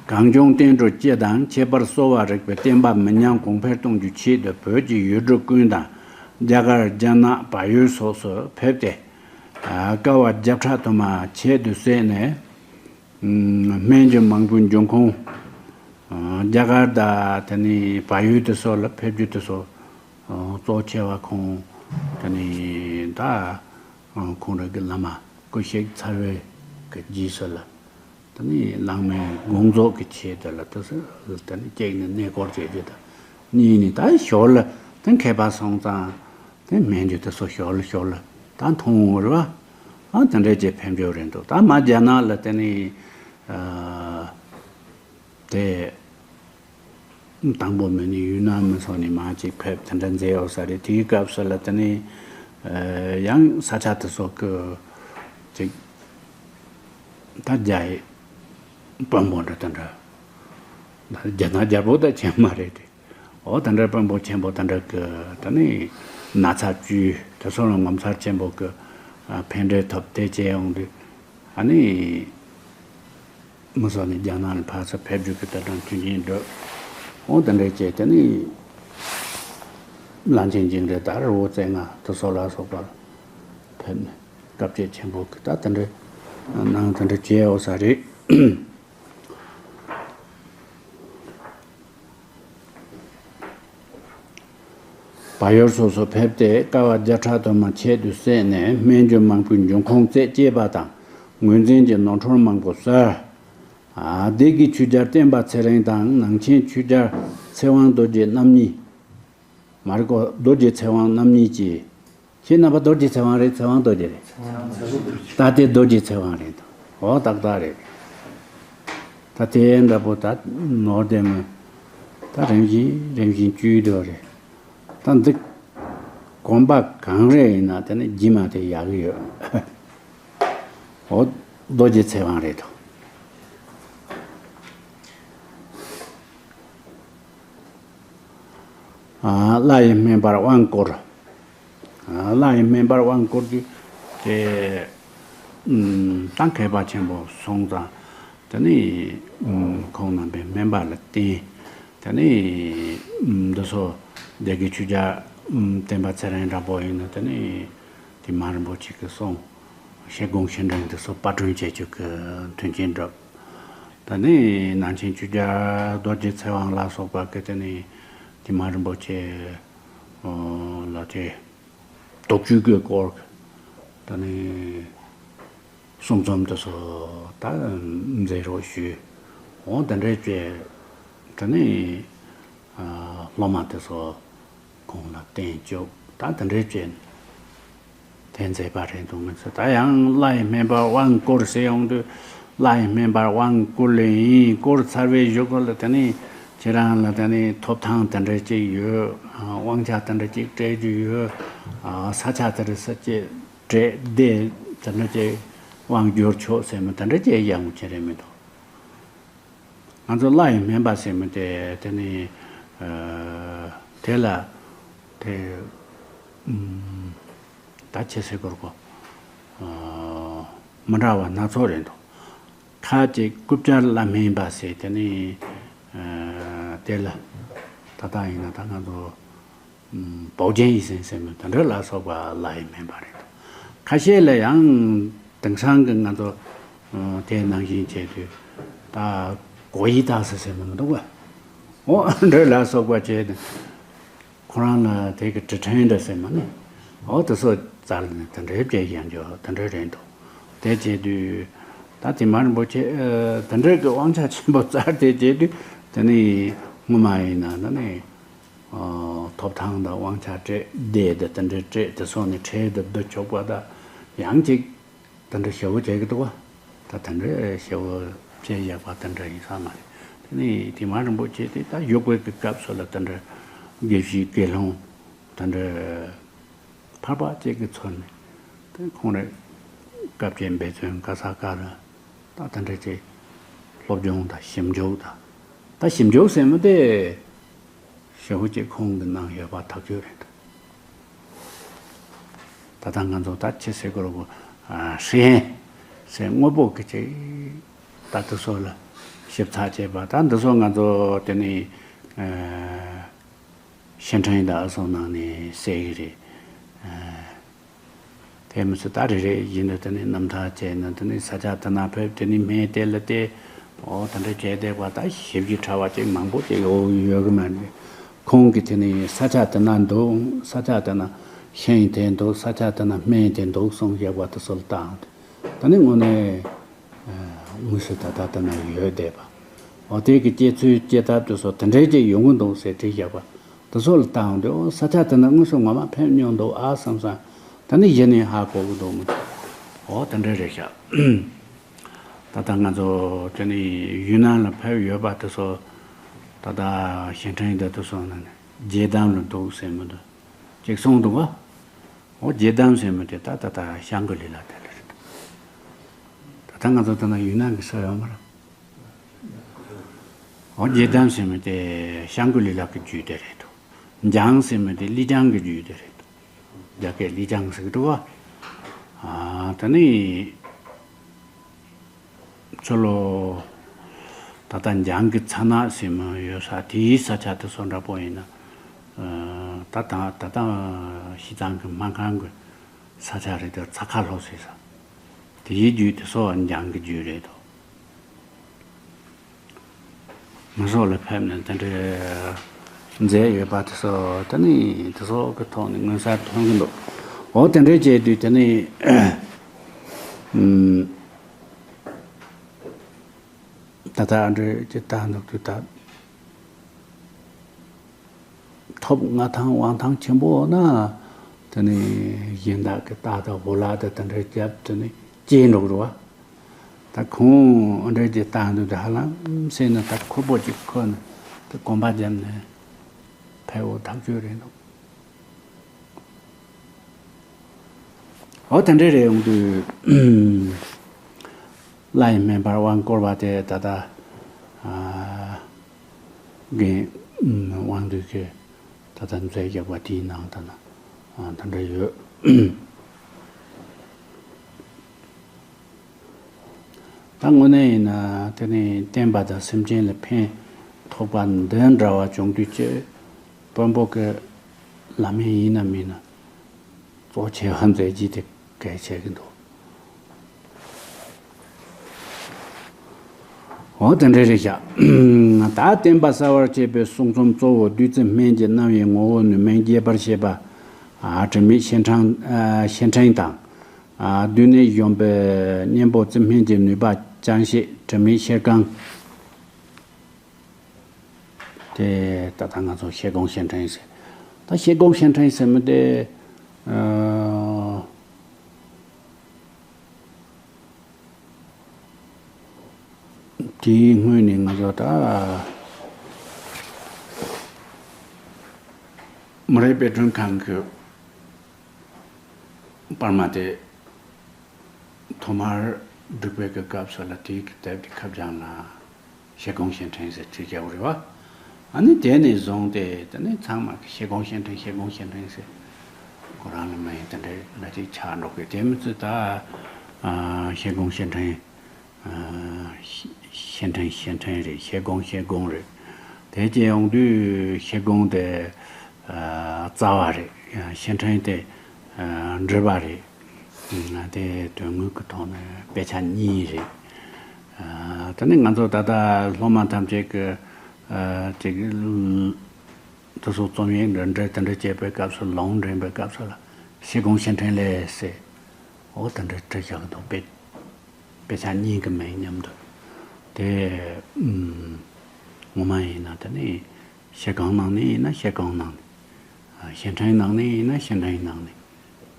གངས་ལྗོངས་བསྟན་འགྲོ་སྤྱི་དང་། ཁྱད་པར་གསོ་བ་རིག་པའི་བསྟན་པ་མི་ཉམས་གོང་འཕེལ་གཏོང་རྒྱུའི་ཆེད་དུ། བོད་ཀྱི་ཡུལ་གྲུ་ཀུན་དང་རྒྱ་གར། རྒྱ་ནག། བལ་ཡུལ་སོགས་སུ་ཕེབས་ཏེ། ཨ། དཀའ་བ་བརྒྱ་ཕྲག་དུ་མ་ཁྱད་དུ་བསད་ནས། ཨུམ། སྨན་གྱི་མང་པོའི་འབྱུང་ཁུངས། ཨ། རྒྱ་གར་དང་དེ་ནས་བལ་ཡུལ་དེ་སོགས་ལ་ཕེབས་རྒྱུ་དེ་ཚོ། ཨ། གཙོ་ཆེ་བ་ཁོང་དེ་ནས་ད་ ཁོང་རང་གི་བླ་མ་སྐུ་གཤེགས་ཚར་བའི་གི་རྗེས་སུ་ལ། ད་ནི་བླ་མའི་དགོངས་རྫོགས་ཀྱི་ཆེད་དུ་ལ་དེ་སུ་ད་ནི་གཅིག་ནི་གནས་སྐོར་བྱེད་རྒྱུ་དང་། གཉིས་ནི་ད་ཞོར་ལ་དེ་མཁས་པ་སོང་ཙང་དེ་སྨན་རྒྱུ་དེ་ཚོ་ཞོར་ལ་ཞོར་ལ་ད་མཐོང་འོང་རེད་བ། ཨ་དེ་འདྲ་ཅིག་ཕེབས་འབྱོར་རེད་འདུག་ད་མ་རྒྱ་ནག་ལ་དེ་ནི་ཨ་དེ། དང་པོ་མི་ནི་ཡུན་ནན་མི་ཚོ་ནི་མ་ཅིག་ཕེབས་དེ་འདྲ་མཛད་ཡོད་ས་རེད། དེའི་སྐབས་སུ་ལ་དེ་ནི་ཡང་ས་ཆ་དེ་ཚོ་གི་ཅིག་ད་རྒྱ་ཡི་དཔོན་པོ་འདྲ་དེ་འདྲ་རྒྱ་ནག་རྒྱལ་པོ་ད་ཅན་མ་རེད་དེ། འོ་དེ་འདྲ་དཔོན་པོ་ཆེན་པོ་དེ་འདྲ་གི་ད་ནི་ན་ཚ་བཅུས་དེ་ཚོ་ལ་ངོ་མཚར་ཆེན་པོ་གི་ཕན་འབྲས་ཐོབ་དེ་བྱས་ཡོང་དུས། ཨ་ནི། མི་ཚོ་ནི་རྒྱ་ནག་ལ་ཕར་ཚུར་ཕེབས་རྒྱུ་གི་ད་དྲང་མཐུན་རྐྱེན་འགྲུབ། འོ་དེ་འདྲ་བྱས་དེ་ནི། བླ་ཆེན་ཅིང་རེ་དར་འོ་ཙེ་ང་དེ་ཚོ་ལ་སོགས་པ་ཕེབས་ནས་སྐབས་བཅད་ཆེན་པོ་གི་ད་དེ་འདྲ་ནང་དེ་འདྲ་བྱས་འོ་ས་རེད། བལ་ཡུལ་སོགས་སུ་ཕེབས་ཏེ་དཀའ་བ་བརྒྱ་ཕྲག་དུ་མ་ཆེད་དུ་བསལ་ནས་སྨན་རྒྱུ་མང་པོའི་འབྱུང་ཁུངས་རྩད་བཅད་པ་དང་ངོས་འཛིན་གྱི་ནོར་འཁྲུལ་མང་པོ་བཟོས། ཨ་སྡེ་དགེ་ཆོས་རྒྱལ་བསྟན་པ་ཚེ་རིང་དང་ནང་ཆེན་ཆོས་རྒྱལ་ཚེ་དབང་རྡོ་རྗེ་རྣམ་གཉིས། མ་རེད་ཀོ། རྡོ་རྗེ་ཚེ་དབང་རྣམ་གཉིས་ཀྱིས། ཁྱེད་རྣམ་པ་རྡོ་རྗེ་ཚེ་དབང་རེད། ཚེ་དབང་རྡོ་རྗེ་རེད། ད་ལྟའི་རྡོ་རྗེ་ཚེ་དབང་རེད། འོ་ཏག་ཏག་རེད། ད་དེ་འདྲ་པོ་ད་ནོར་དེ་མོ། ད་རིམ་བཞིན་རིམ་བཞིན་བཅུད་འགྲོ་རེད། ད་འདི་གོམ་པ་གང་རེ་ཡིན་ན་དེ་ནི་རྗེས་མ་དེ་ཡག་གི་ཡོད། འོ་རྡོ་རྗེ་ཚེ་དབང་རེད་དོ། ཨ་བླ་ཡི་སྨན་པར་དབང་བསྐུར། ཨ་བླ་ཡི་སྨན་པར་དབང་བསྐུར་གྱི་དེ་ད་མཁས་པ་ཆེན་པོ་སོང་ཙང་དེ་ནི་ཁོང་རྣམ་པའི་སྨན་པ་ལ་བསྟེན། དེ་ནི་འདི་ཚོ་སྡེ་དགེ་ཆོས་རྒྱལ་བསྟན་པ་ཚེ་རིང་འདྲ་པོ་ཡིན་ན་དེ་ནི་དེ་མ་རིན་པོ་ཆེ་གི་གསུང་ཞལ་སྒོང་ཞལ་འབྲེལ་འདི་ཚོ་པར་སྐྲུན་བྱེད་རྒྱུ་གི་མཐུན་རྐྱེན་བསྒྲུབས། ད་ནི་ནང་ཆེན་ཆོས་རྒྱལ་རྡོ་རྗེ་ཚེ་དབང་ལ་སོགས་པ་གི་དེ་ནི་དེ་མ་རིན་པོ་ཆེ་ལ་དེ་དོགས་གཅོད་ཀྱི་སྐོར་ད་ནི་གསུང་རྩོམ་དེ་ཚོ་ད་མཛད་རོགས་ཞུས། འོ་དེ་འདྲའི་བྱས་ད་ནི་སློབ་མ་དེ་ཚོ་ཁོང་ལ་བསྟེན་བཅུག་ད་དེ་འདྲའི་བྱས། དེ་མཛད་པ་རེད་འདུག་མི་ཚེ་ད་ཡང་བླ་ཡི་སྨན་པར་དབང་བསྐུར་ཟེར་ཡོང་དུས། བླ་ཡི་སྨན་པར་དབང་བསྐུར་ལེ་ཡིན་བསྐུར་ཚར་བའི་གཞུག་གུ་ལ་དེ་ནི་ཁྱེད་རང་ལ་དེ་ནི་ཐོབ་ཐང་དེ་འདྲ་ཅིག་ཡོད། དབང་ཆ་དེ་འདྲ་ཅིག་སྤྲད་རྒྱུ་ཡོད། ས་ཆ་དེ་འདྲ་ས་ཅིག་སྤྲད་བསྡད་དེ་འདྲ་ཅིག་དབང་བསྒྱུར་ཆོག་ཟེར་མི་དེ་འདྲ་ཅིག་ཡང་ཁྱེད་རེད་མི་འདུག་ང་ཚོ་བླ་ཡི་སྨན་པ་ཟེར་མི་དེ་དེ་ནི་དེ་ལ་དེ་ད་ཆེ་སེ་གོར་གོ་མི་འདྲ་བ་སྣ་ཚོགས་རེད་འདུག་ཁ་ཅིག་རྐུབ་བཀྱག་བླ་སྨན་པ་ཟེར་དེ་ནི་དེ་ལ་ད་ལྟ་ཡིན་ན་ད་ང་ཚོ་保健医生ཟེར་མི་དེ་འདྲ་ལ་སོགས་པ་བླ་ཡི་སྨན་པ་རེད་འདུག་ཁ་ཤས་ལ་ཡང་དེང་སང་གི་ང་ཚོ་དེ་ནང་བཞིན་བྱས་དུས་ད་国医大师ཟེར་མི་མི་འདུག་ག་འོ་འདྲ་ལ་སོགས་པ་བྱས་ཏེ། ཁོ་རང་ལ་དེ་གི་ཊི་ཊན་འདྲ་ཟེར་མ་ནི། འོ་དེ་ཚོ་བཙལ་ནས་དེ་འདྲའི་བྱས་ཡང་འཇོག་དེ་འདྲ་རེད་འདུག་དེ་བྱས་དུས་ད་དེ་མ་རིན་པོ་ཆེ་དེ་འདྲའི་གི་དབང་ཆ་ཆེན་པོ་བཙལ་ཏེ་བྱས་དུས་དེ་ནི་སྔོན་མ་ཡིན་ན་ད་ནི་ཐོབ་ཐང་དང་དབང་ཆ་སྤྲད་བསྡད་དེ་དེ་འདྲའི་སྤྲད་དེ་སོང་ནས་ཁྲལ་དུ་བསྡུ་ཆོག་པ་ད་ཡང་ཅིག་དེ་འདྲ་ཞེ་བོ་བྱེད་ཀྱི་འདུག་བ། ད་དེ་འདྲ་ཞེ་བོ་བྱས་བཞག་པ་དེ་འདྲ་ཡིན་ས་མ་རེད། དེ་ནས་དེ་མ་རིན་པོ་ཆེ་དེ་ད་བཞུགས་པའི་གི་སྐབས་སུ་ལ་དེ་འདྲ་དགེ་བཤེས་དགེ་སློང་དེ་འདྲ་འཕགས་པ་བཅས་ཀྱིས་མཚོན་ནས་དེ་ཁོང་རེ་སྐབས་ཀྱི་འབད་བརྩོན་ག་ས་ག་ལ་ད་དེ་འདྲ་བྱས་སློབ་སྦྱོང་དང་ཞིབ་འཇུག་དང་ད་ཞིབ་འཇུག་ཟེར་མི་དེ། ཞེ་པོ་ཅིག་ཁོང་གི་གནང་ཡོད་པ་ཐག་ཆོད་རེད། ད་ལྟ་ང་ཚོ་ད་ཆེ་སེ་གོར་གོ་ཧྲི་ཧན་ཟེར་དངོས་པོ་གི་ཅིག་ད་དེ་ཚོ་ལ་ཞིབ་ཚགས་བྱས་པ་ད་འདི་ཚོ་ང་ཚོ་དེ་ནི་ཤན་ཁྲིན་དང་ཨ་སོང་ནང་ནས་གསལ་གི་རེད། དེ་མི་ཚོ་ད་རེ་རེ་བཞིན་དུ་དེ་ནི་རྣམ་ཐར་བྱས་ན་དེ་ནི་ས་ཆ་དེ་ན་ཕེབས་དེ་ནི་སྨན་དེ་ལ་བལྟས། ཨོ་དེ་འདྲ་བྱས་བསྡད་པ་ད་ཞིབ་ཀྱི་ཕྲ་བ་ཅིག་མང་པོ་ཅིག་ཡོད་ཡོད་གི་མ་རེད། ཁོང་གིས་དེ་ནི་ས་ཆ་དེ་ན་འདུག་ས་ཆ་དེ་ན་ ཤིང་དེ་འདུག་ས་ཆ་དེ་ན་སྨན་དེ་འདུག་གསུངས་བཞག་པ་དེ་ཚོ་ལ་བལྟའང་དེ་ད་ནི་དངོས་གནས་དངོས་སུ་ད་ལྟ་དེ་ན་ཡོད་བསྡད་པ། འོ་དེ་གི་སྐྱེ་ཚུལ་སྐྱེ་ཐབས་དེ་ཚོ་དེ་འདྲའི་ཅིག་ཡོང་གི་འདུག་ཟེར་བྲིས་བཞག་པ་དེ་ཚོ་ལ་བལྟའང་དེ། འོ་ས་ཆ་དེ་ན་དངོས་སུ་ངོ་མ་ཕེབས་མྱོང་འདུག་ཨ་བསམ་བསམ་ད་ནི་གཞི་ནས་ཧ་གོ་གི་འདུག་མི་འདུག་འོ་དེ་འདྲ་རེད་ཤག་ད་ལྟ་ང་ཚོ་དེ་ནི་ཡུན་ནན་ལ་ཕེབས་ཡོད་པ་དེ་ཚོ་ད་ལྟ་ཞིང་ཕྲན་དེ་ཚོ་ནང་ནས་རྗེ་དམ་ལ་འདུག་ཟེར་མི་འདུག་ཅིག་གསུངས་འདུག་ག་འོ་རྗེ་དམ་ཟེར་མི་དེ་ད་ད་ལྟ་ཤང་ཀི་ལི་ལ་དེ་ལ་རེད། ད་ལྟ་ང་ཚོ་ད་ལྟ་ཡུན་ནན་གྱི་ས་ཡོད་མ་རེད། འོ་རྗེ་དམ་ཟེར་མི་དེ་ཤང་ཀི་ལི་ལ་གི་རྒྱུད་དེ་རེད་འདུག་འཇང་ཟེར་མི་དེ་ལི་ཅང་གི་རྒྱུད་དེ་རེད་འདུག་རྒྱ་སྐད་ལི་ཅང་ཟེར་གི་འདུག་ག་ཨ་ད་ནི། ཚུར་ལོ། ད་ལྟ་འཇང་གི་ཚ་ནག་ཟེར་མི་ཡོད་ས་དེའི་ས་ཆ་དེ་ཚོ་འདྲ་པོ་ཡིན་ན། ཨ་ད་ད་ད་ལྟ་ཤི་ཙང་གི་སྨར་ཁམས་གི་ས་ཆ་རེད་དེ། ཚ་ཁ་ལྷོ་ཟེར་ས། དེའི་རྒྱུད་དེ་ཚོ་འཇང་གི་རྒྱུད་རེད་དོ། ང་ཚོ་ལ་ཕེབས་ནས་དེ་འདྲའི་མཛད་ཡོད་པ་དེ་ཚོ་དེ་ནི་དེ་ཚོ་གི་ཐོག་ནས་མངོན་གསལ་ཐོན་གྱི་འདུག་འོ་དེ་འདྲའི་བྱས་དུས་དེ་ནི་ཨུམ། ད་ལྟ་ཨ་འདྲའི་ཅིག་བལྟ་འདུག་དུས་ད། ཐོབ་མངའ་ཐང་དབང་ཐང་ཆེན་པོ་ན། དེ་ནི་གཞན་དག་གི་རྟ་དང་བོ་ལ་དང་དེ་འདྲ་རྒྱབ་དེ་ནི་སྐྱེས་འགྲོ་གི་རེད་བ། ད་ཁོང་ཨ་འདྲ་ཅིག་བལྟ་འདུག་དུས་ཧ་ལམ་སེམས་ན་ད་ཁུར་པོ་ཅིག་ཁུར་ནས་དེ་གོམ་པ་བརྒྱབ་ནས་ཕེབས་འོ་ཐག་ཆོད་རེད་འདུག་འོ་དེ་འདྲ་རེད་ཡོང་དུས། ལྷའི་སྨན་པར་དབང་བསྐུར་བ་དེ་ད་ལྟ་ཨ་རྒན་དབང་འདུས་ཀྱིས་ད་ལྟ་མཛད་རྒྱག་པ་དེའི་ནང་ད་ལ་ཨ་ད་འདྲ་ཡོད། ད་དངོས་གནས་ཡིན་ན་དེ་ནི་བསྟན་པ་དང་སེམས་ཅན་ལ་ཕན་ཐོགས་པ་འདི་འདྲ་བ་བྱུང་དུས་ཀྱི་དཔོན་པོ་གི་ལམ་ཡིན་ན་མིན་ན། གཙོ་ཆེ་བ་མཛད་རྗེས་དེ་གལ་ཆེ་གི་འདུག་འོ་དེ་འདྲ་རེད་ཤག་ད་བསྟན་པ་གསལ་བར་བྱེད་པའི་གསུང་རྩོམ་གཙོ་བོ་བདུད་རྩི་སྨན་གྱི་རྣམ་དབྱེ་ངོ་བོ་ནུས་མེད་རྒྱས་པར་བཤད་པ། ཨ་དྲི་མེད་ཤེར་ཕྲེང་ཨ་ཤེར་ཕྲེང་དང་། ཨ་བདུད་ནད་གཞོམ་པའི་གཉེན་པོ་རྩི་སྨན་གྱི་ནུས་པ་ཅན་ཞེས་དྲི་མེད་ཤེལ་རྐང་། དེ་ད་ལྟ་ང་ཚོ་ཤེལ་སྒོང་ཤེར་ཕྲེང་ཟེར། ད་ཤེལ་སྒོང་ཤེར་ཕྲེང་ཟེར་མི་དེ། ཨ་དེའི་སྔོན་ནས་ང་ཚོ་ད་མི་རིགས་དཔེ་སྐྲུན་ཁང་གི་པར་མ་དེ་ཐོག་མར་བསྒྲིགས་པའི་གི་སྐབས་སུ་ལ་དེའི་གི་དེབ་དེ་ཁ་བྱང་ལ་ཤེལ་སྒོང་ཤེར་ཕྲེང་ཟེར་བྲིས་བཞག་པ་རེད་བ། ཨ་ནི་དེ་ནས་བཟུང་སྟེ་དེ་ནས་ཚང་མ་གི་ཤེལ་སྒོང་ཤེར་ཕྲེང་ཤེལ་སྒོང་ཤེར་ཕྲེང་ཟེར་ཁོ་རང་ལ་མ་ཡིན་དེ་འདྲའི་ལ་ཅིག་ཆགས་འགྲོ་གི། དེ་མི་ཚོས་ད་ཨ་ཤེལ་སྒོང་ཤེར་ཕྲེང་། ཨ་ཤེ་ཤེར་ཕྲེང་ཤེར་ཕྲེང་རེད། ཤེལ་སྒོང་ཤེལ་སྒོང་རེད། དེ་བྱས་ཡོང་དུས་ཤེལ་སྒོང་དེ་ཨ་རྩ་བ་རེད། ཤེར་ཕྲེང་དེ་ཨ་འབྲུ་བ་རེད། ཨ་དེ་དོན་དངོས་ཀྱི་ཐོག་ནས་དཔེ་ཆ་གཉིས་རེད། ཨ་དེ་ནི་ང་ཚོ་ད་ལྟ་སློབ་མ་ཐམས་ཅད་ཀྱི་ཨ་ཅིག་དེ་ཚོ་རྩོམ་ཡིག་འདྲ་འདྲ་དེ་འདྲ་བྱེད་པའི་སྐབས་སུ་ལུང་འདྲེན་པའི་སྐབས་སུ་ལ་ཤེལ་སྒོང་ཤེར་ཕྲེང་ལས་ཟེར། འོ་དེ་འདྲ་བྲིས་བཞག་གི་འདུག་དཔེ་དཔེ་ཆ་གཉིས་ཀྱི་མིང་མཉམ་དུ། དེ་ཨུམ་ངོ་མ་ཡིན་ན་དེ་ནི་ཤེལ་སྒོང་ནང་ནས་ཡིན་ན་ཤེལ་སྒོང་ནང་ནས། ཨ་ཤེར་ཕྲེང་ནང་ནས་ཡིན་ན་ཤེར་ཕྲེང་ནང་ནས་